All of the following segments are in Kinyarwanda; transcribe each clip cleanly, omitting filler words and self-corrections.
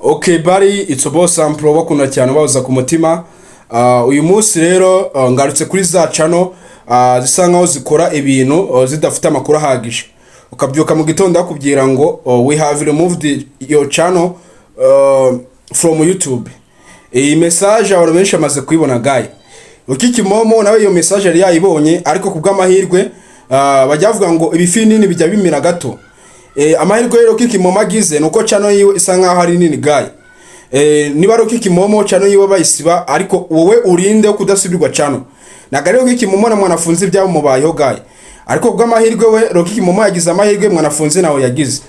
Okay, bari it's about sample bakunda cyane bahoza ku mutima. Uyu munsi rero ngarutse kuri za channel zisa nkaho zikora ibintu zidafite amakuru ahagije. Ukabyuka mu gitondo bakubwira ngo "We have removed your channel from YouTube." Iyi message abantu benshi bamaze kuyibona, guy. Rocky Kimomo nawe iyo message yari yayibonye, ariko ku bw'amahirwe bajya bavuga ngo ibifi nini bijya bimira gato. Amahirwe rero Rocky Kimomo agize nuko channel yiwe isa nkaho ari nini, guy. Niba Rocky Kimomo channel yiwe bayisiba, ariko wowe urinde kudasubirwa channel. Ntabwo ari Rocky Kimomo na Mwanafunzi byamubayeho, guy. Ariko kubw'amahirwe we Rocky Kimomo yagize amahirwe, Mwanafunzi nawe yagize.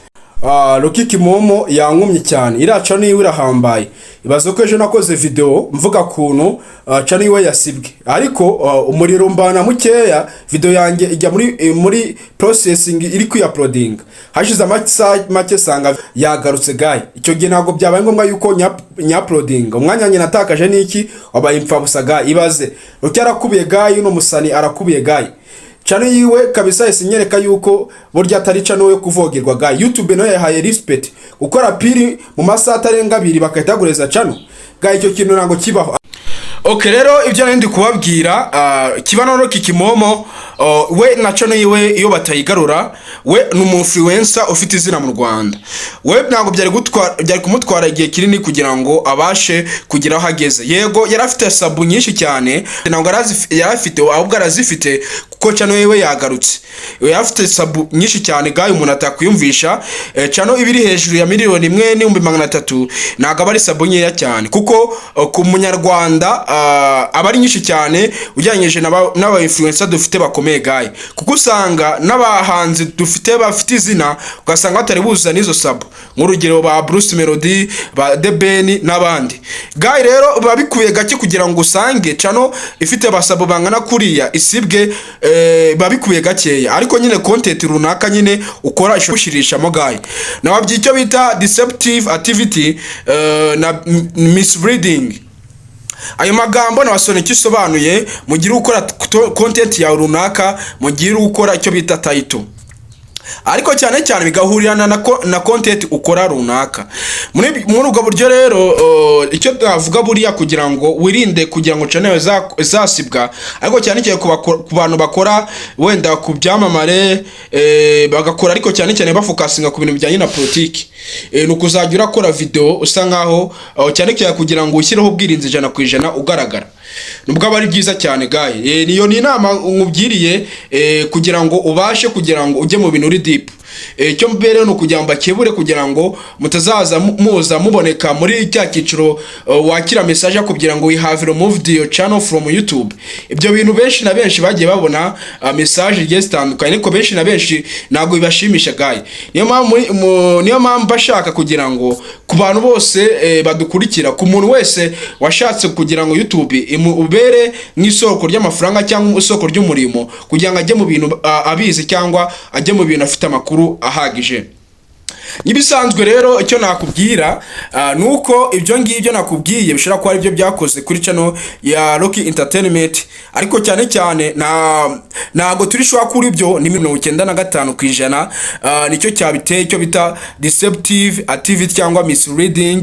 Rocky Kimomo yankumye cyane, iriya channel yiwe irahambaye. Ibaze ko ejo nakoze video mvuga kuntu channel yiwe yasibwe, ariko umuriro mbana mukeya, video yanjye ijya muri processing iri kwiuploading, hashize amasaha make sanga yagarutse, guy. Icyo gihe ntabwo byabaye ngombwa yuko nyauploading. Umwanya wanjye natakaje niki wabaye impfabusa, guy. Ibaze Rocky arakubiye, guy, uno musani arakubiye, guy. Channel yiwe kabisa isinyereka yuko burya atari channel yo kuvogerwa, guy. YouTube nayo yahaye respect, gukora appeal mu masaha atarenga 2 bagahita bagureza channel, guy. Icyo kintu ntabwo kibaho. Okay, rero ibyo nari ndi kubabwira, kiba na Rocky Kimomo we na channel yiwe iyo batayigarura, we ni umu influencer ufite izina mu Rwanda. We ntabwo byari kumutwara igihe kinini kugira ngo abashe kugira aho ageze. Yego, yari afite sub nyinshi cyane, ntabwo yari afite, ahubwo arazifite kuko channel yiwe yagarutse. Yari afite sub nyinshi cyane, guy, umuntu atakwiyumvisha. Channel iba iri hejuru ya 1,300,000 ntabwo aba ari sub nkeya cyane, kuko ku munyarwanda aba ari nyinshi cyane ugereranyije n'aba influencer dufite bakomeye, guy, kuko usanga n'abahanzi dufite bafite izina ugasanga batari buzuza n'izo sub, nk'urugero ba Bruce Melody, ba The Ben n'abandi, guy. Rero biba bikubiye gake kugira ngo usange channel ifite aba sub bangana kuriya isibwe, biba bikubiye gakeya, ariko nyine content runaka nyine ukora ishobora gushirishamo, guy. Nababwiye icyo bita deceptive activity na misleading. Ayo magambo nabasobanuriye icyo isobanuye. Mugire ukora content yawe runaka, mugire ukora icyo bita title, ariko cyane cyane bigahurirana na content ukora runaka. Muri ubwo buryo rero, icyo navuga buriya kugira ngo wirinde kugira ngo channel zasibwa, ariko cyane cyane ku bantu bakora wenda ku byamamare, bagakora ariko cyane cyane bafocusinga ku bintu bijyanye na politiki, ni ukuzajya urakora video usa nkaho cyane cyane kugira ngo ushyireho ubwirinzi 100% ugaragara, nubwo aba ari byiza cyane, guy. Niyo ni inama nkubwiriye, kugira ngo ubashe kugira ngo ujye mu bintu uri deep. Icyo mbere ni ukugira ngo mbakebure kugira ngo mutazaza muza muboneka muri cya cyiciro wakira message akubwira ngo "We have removed your channel from YouTube." Ibyo bintu benshi na benshi bagiye babona message zigiye zitandukanye, ariko benshi na benshi ntabwo bibashimisha, guy. Niyo mpamvu bashaka kugira ngo ku bantu bose badukurikira, ku muntu wese washatse kugira ngo YouTube imubere nk'isoko ry'amafaranga cyangwa isoko ry'umurimo, kugira ngo ajye mu bintu abizi cyangwa ajye mu bintu afite amakuru ahagije. Nk'ibisanzwe rero, icyo nakubwira ni uko ibyo ngibyo nakubwiye bishobora kuba aribyo byakoze kuri channel ya Rocky Entertainment, ariko cyane cyane ntabwo turi sure kuri byo, ni 95%, nicyo cyabiteye, icyo bita deceptive activity cyangwa misleading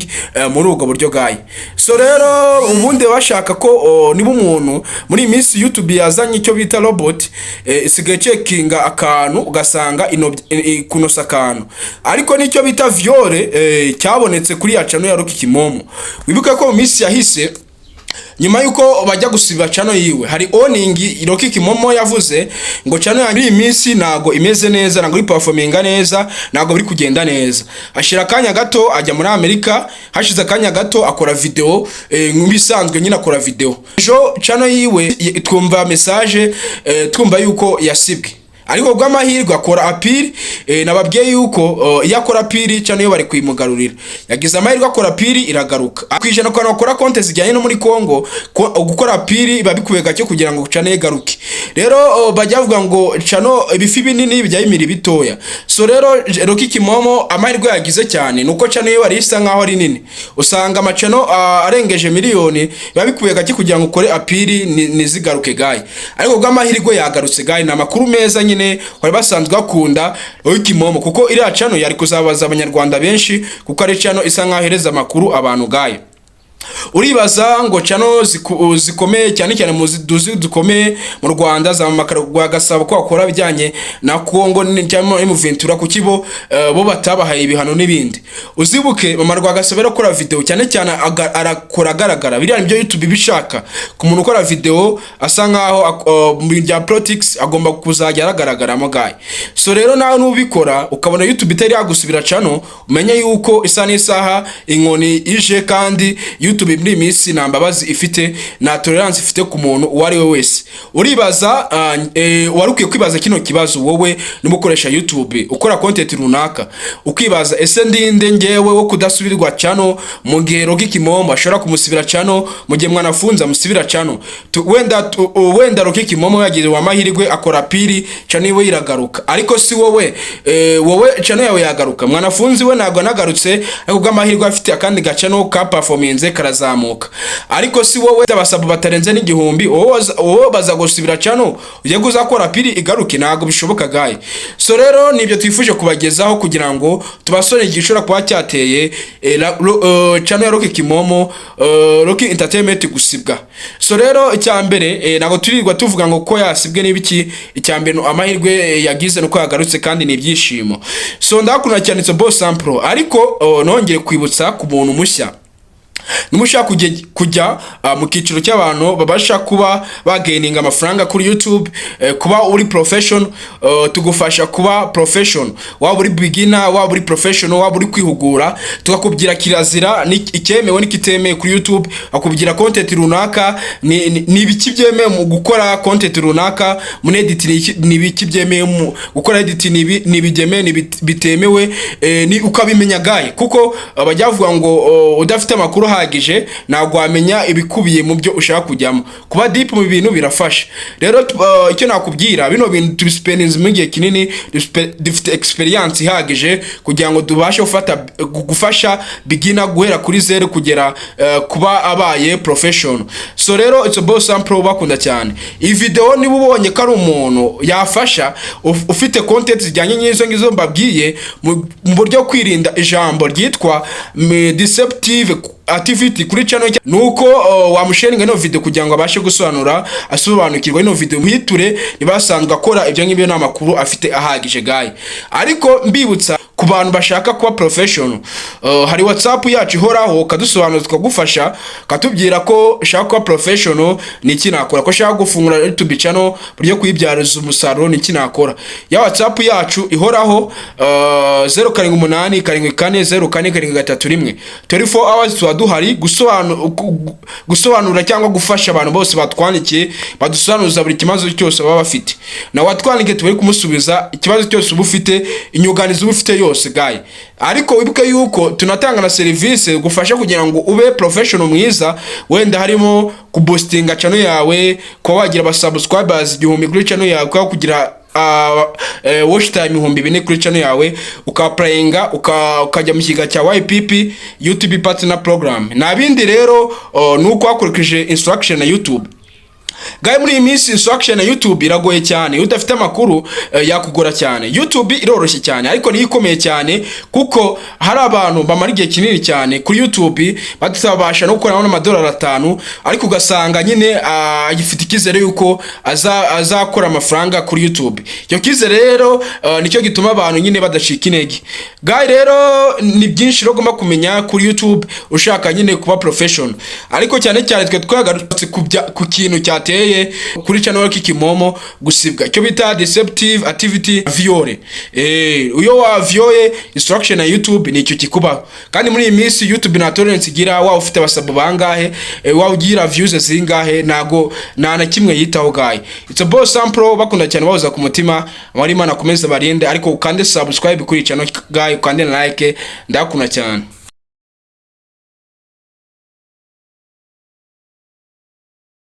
muri ubwo buryo, guy. So rero ubundi bashaka ko niba umuntu muri iyi minsi YouTube yazanye icyo bita robot, isigaye checkinga akantu ugasanga kunosa akantu, ariko nicyo bita viol cyabonetse kuri ya channel ya Rocky Kimomo. Wibuke ko mu minsi yahise, nyuma yuko bajya gusiba channel yiwe, hari warning Rocky Kimomo yavuze ngo channel yanjye iyi minsi ntago imeze neza, ntago iri performinga neza, ntago biri kugenda neza. Hashira akanya gato ajya muri Amerika, hashize akanya gato akora video nk'ibisanzwe nyine akora video. Ejo channel yiwe twumva message, twumva yuko yasibwe, ariko bw'amahirwe akora appeal. Nababwiye yuko iyo akora appeal channel yo bari kuyimugarurira. Yagize amahirwe akora appeal iragaruka. Ku bantu bakora konte zijyanye no muri Congo, gukora appeal biba bikubiye gake kugira ngo channel igaruke. Rero bajya bavuga ngo channel ibifi binini bijya bimira bitoya. So rero Rocky Kimomo amahirwe yagize cyane nuko channel yo ari isa nkaho ari nini. Usanga ama channel arengeje miliyoni biba bikubiye gake kugira ngo ukore appeal nizigaruke, guy, ariko bw'amahirwe yagarutse, guy. Ni amakuru meza nyine. nyine bari basanzwe bakunda Rocky Kimomo, kuko iriya channel yari kuzabaza Abanyarwanda benshi, kuko ari channel isa nkaho ihereza amakuru abantu gaye. Uribaza ngo channel zikomeye cyane cyane mu duzi zikomeye mu Rwanda za Mama Rwagasabo, ko bakora ibijyanye na Congo cyangwa M23, kuki bo batabahaye ibihano n'ibindi? Uzibuke Mama Rwagasabo arakora video cyane cyane, arakora agaragara. Biriya nibyo YouTube ibishaka ku muntu ukora video asa nkaho mu bintu bya politics agomba kuzajya aragaragaramo guy. So rero nawe nubikora ukabona YouTube itari yagusubira channel, umenye yuko isa n'isaha inkoni ije. Kandi YouTube muri iyi minsi nta mbabazi ifite, nta tolerance ifite ku muntu uwo ari we wese. Uribaza, wari ukwiye kwibaza kino kibazo wowe niba ukoresha YouTube, ukora content runaka, ukibaza: ese ndinde ngewe wo kudasubirwa channel, mu gihe Rocky Kimomo ashobora kumusibira channel, mu gihe Mwanafunzi amusibira channel? Wenda Rocky Kimomo yagiriwe amahirwe akora piri, channel iwe iragaruka, ariko si wowe. Wowe channel yawe yagaruka? Mwanafunzi we ntabwo anagarutse, ariko bw'amahirwe afite akandi gachannel ka performance karazamuka. Ariko si wowe abasabu batarenze n'1000, wowe baza gusubira channel ugiye kuzakora piri igaruke? Ntabwo bishoboka guy. So rero nibyo twifuje kubagezaho kugira ngo tubasore igishobora kuba cyateye channel ya Rocky Kimomo, Rocky Entertainment gusibwa. So rero icya mbere, ntabwo turirwa tuvuga ngo ko yasibwe n'ibiki. Icya mbere amahirwe yagize nuko yagarutse, kandi ni ibyishimo. So ndakunda cyane, it's boss sample. Ariko nongere kwibutsa ku muntu mushya: niba ushaka kujya mu cyiciro cy'abantu babasha kuba bagaininga amafaranga kuri YouTube, kuba uri professional, tugufasha kuba professional, waba uri beginner, waba uri professional, waba uri kwihugura. Tukakubwira kirazira icyemewe n'ikitemewe kuri YouTube, akubwira content runaka ni ibiki byemewe mu gukora content runaka, muri edit ni ibiki byemewe mu gukora edit, ni ibyemewe, ni bitemewe, ni ukabimenya guy, kuko bajya bavuga ngo udafite amakuru ahagije ntabwo wamenya ibikubiye mu byo ushaka kujyamo. Kuba deep mu bintu birafasha. Rero icyo nakubwira, bino bintu tubispendinze mu gihe kinini, dufite experience ihagije kugira ngo tubashe gufasha beginner guhera kuri zero kugera kuba abaye professional. So rero it's a boss sample, bakunda cyane. Iyi video niba ubonye ko ari umuntu yafasha ufite content zijyanye n'izo ngizo mbabwiye mu buryo kwirinda ijambo ryitwa deceptive activity kuri channel, nuko wamusharinga ino video kugira ngo abashe gusobanura, asobanukirwa ino video muhiture nibasanzwe akora ibyo ngibyo n'amakuru afite ahagije guy. Ariko mbibutsa, ku bantu bashaka kuba professional, hari WhatsApp yacu ihoraho, ukadusobanura tukagufasha, ukatubwira ko ushaka kuba professional, ni iki nakora, ko ushaka gufungura YouTube channel, buryo kuyibyariza umusaruro, ni iki nakora. Ya WhatsApp yacu ihoraho, 0787 74 04 731, 24 hours tuba duhari gusobanura cyangwa gufasha abantu bose batwandikiye, badusobanuza buri kibazo cyose baba bafite. Na watwandikiye tubari kumusubiza ikibazo cyose uba ufite, inyunganizi uba ufite yose guy. Ariko wibuke yuko tunatanga na serivisi gufasha kugira ngo ube professional mwiza, wenda harimo kuboostinga channel yawe, kuba wagira aba subscribers 1000 kuri channel yawe, kuba kugira watch time 4000 kuri channel yawe, uka-applyinga ukajya mu kiga cya YPP, YouTube Partner Program. Nta bindi rero, nuko wakurikije instruction na YouTube guy. Muri iyi minsi instruction ya YouTube iragoye cyane. Iyo udafite amakuru yakugora cyane. YouTube iroroshye cyane, ariko niyo ikomeye cyane, kuko hari abantu bamara igihe kinini cyane kuri YouTube batabasha no gukoramo n'amadolari 5, ariko ugasanga nyine agifite icyizere yuko azakora amafaranga kuri YouTube. Icyo cyizere rero nicyo gituma abantu nyine badacika intege guy. Rero ni byinshi rero ugomba kumenya kuri YouTube ushaka nyine kuba professional. Ariko cyane cyane twe twagarutse ku kintu cyateye kuri channel Kimomo gusibwa, icyo bita deceptive activity violé. Iyo wa violé instruction ya YouTube ni icyo kikubaho. Kandi muri iyi minsi YouTube nta tolerance igira. Waba ufite abasabu bangahe, waba ugira views zingahe, ntago nta na kimwe yitaho guy. It's a boss sample, bakunda cyane, bahoza ku mutima. Amahoro Imana akomeze barinde, ariko ukande subscribe kuri channel guy, ukande na like. Ndakunda cyane.